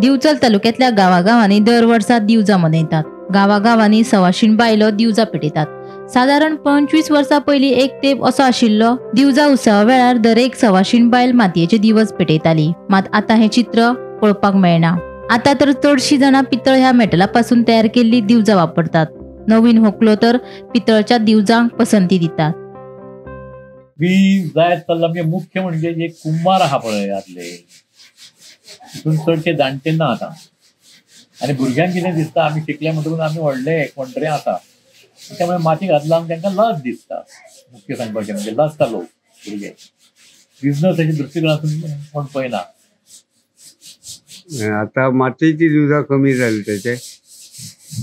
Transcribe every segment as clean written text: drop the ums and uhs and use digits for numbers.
दिवचल तालुक्यातल्या गावागावांनी दर वर्सा दिवजां मनयतात. गावागावांनी सवाशीण बायलो दिवजां पेटयतात. सादारण 25 वर्सां पयलीं एक तेंप असो आशिल्लो दिवजा उत्सवा वेळार दरेक सवाशीण बायल मातयेचे दिवज पेटयताली. मात आतां हें चित्र पळोवपाक मेळना. आतां तर चडशीं जाणां पितळ ह्या मेटला पासून तयार केल्ली दिवजां वापरतात. नवीन होकलो तर पितळच्या दिवजांक पसंती दितात. वीज जायत चल्ला म्हणजे मुख्य म्हणजे जे कुंभार आहा पळय आदले तितून चडशे जाणटे ना आतां. आनी भुरग्यांक कितें दिसता आमी शिकले म्हणटकूच आमी व्हडले कोण तरी आसा, त्यामुळे माती घातला तांकां लज दिसता. मुख्य सांगपाचें म्हणजे लजता लोक भुरगे. बिझनस दृश्टिकोनातून कोण पळयना. आता मातयेची दिवजां कमी जाली, त्याचे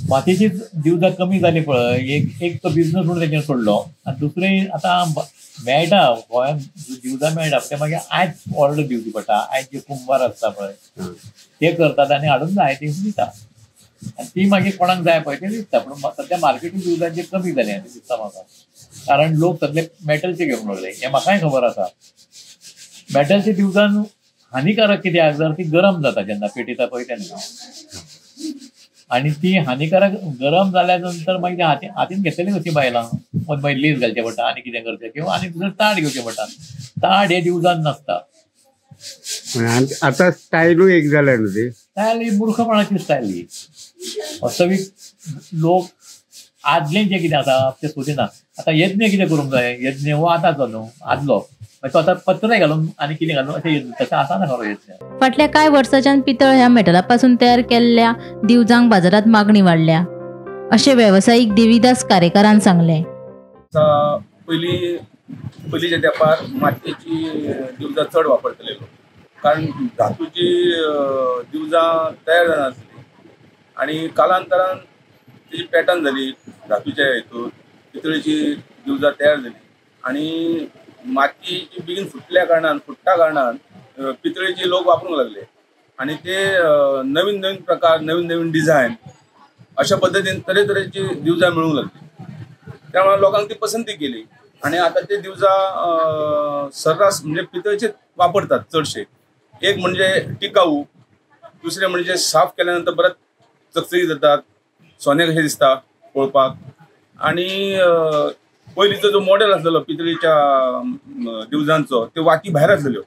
मातयेची दिवजां कमी जाली पळय. एक तो बिझनस म्हणून तेचेर सोडलो आनी दुसरें आतां मेळटा गोंयांत दिवजां मेळटा, ते मागीर आयज ऑर्डर दिवची पडटा. आयज जे कुंभार आसता पळय ते करतात आनी हाडून जाय ती दिता आनी ती मागीर कोणाक जाय पळय ते दिसता. पूण सद्या मार्केटींग दिवजांचे कमी जालें अशें दिसता म्हाका, कारण लोक सगळे मेटलचे घेवंक लागले. हें म्हाकाय खबर आसा. मेटलचे दिवजान हानिकारक कित्याक जर ती गरम जाता जेन्ना पेटयता पळय तेन्ना, आनी ती हानिकारक गरम जाल्या नंतर मागीर हातीन घेतलेली कशी बायलां, मागीर लेस घालचें पडटा आनी कितें करचें किंवा आनी दुसरें ताट घेवचें पडटा. ताट हे दिवजान नासता. आतां स्टायलूय एक जाल्या न्हू ती स्टायल ही मूर्खपणाची स्टायल ही. वास्तवीक लोक आदलें जें कितें आसा तें सोदिना. आतां यज्ञ कितें करूंक जाय, यज्ञ हो आतांचो न्हू आदलो, तो आतां पत्रे घालून आनी कितें घालून अशें यज्ञ तशें आसा ना खरो यज्ञ. फाटल्या कांय वर्सांच्यान पितळ ह्या मेटला पासून तयार केल्ल्या दिवजांक बाजारांत मागणी वाडल्या अशें वेवसायीक देवीदास कारेकारान सांगलें. पयलीं पयलींच्या तेंपार मातयेची दिवजां चड वापरतले लोक, कारण धातूची दिवजां तयार जानासली आनी कालांतरान तेजी पॅटर्न जाली. धातूच्या हितून पितळेची दिवजां तयार जाली आनी मातयेची बेगीन फुटल्या कारणान फुट्टा कारणान पितळेची लोक वापरूंक लागले आनी ते नवीन नवीन प्रकार नवीन नवीन डिझायन अशा पद्दतीन तरेतरेची दिवजां मेळूंक लागली. त्यामुळे लोकांक ती पसंती केली आनी आतां ते दिवजां सर्रास म्हणजे पितळेचे वापरतात चडशे. एक म्हणजे टिकाऊ, दुसरें म्हणजे साफ केल्या नंतर परत चकचकीत जातात, सोने कशें दिसता पळोवपाक. आनी पयलींचो जो मॉडेल आसलेलो पितळीच्या दिवजांचो त्यो वाती भायर आसलेल्यो,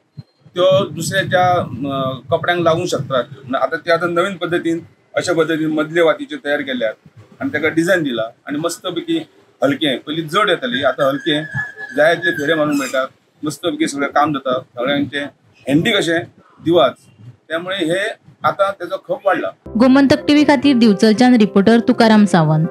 त्यो दुसऱ्याच्या कपड्यांक लागूंक शकतात. आतां ते आतां नवीन पद्दतीन अशा पद्दतीन मदले वातीच्यो तयार केल्यात आनी ताका डिझायन दिला आनी मस्तपैकी हलकें, पयलीं जड येताली आतां हलकें जाय तितले फेरे मारूंक मेळटा, मस्तपैकी सगळें काम जाता, सगळ्यांचें हँडी कशें दिवाज, त्यामुळे हे आतां तेजो खप वाडला. गोमंतक टीव्ही खातीर दिवचलच्यान रिपोर्टर तुकाराम सावंत.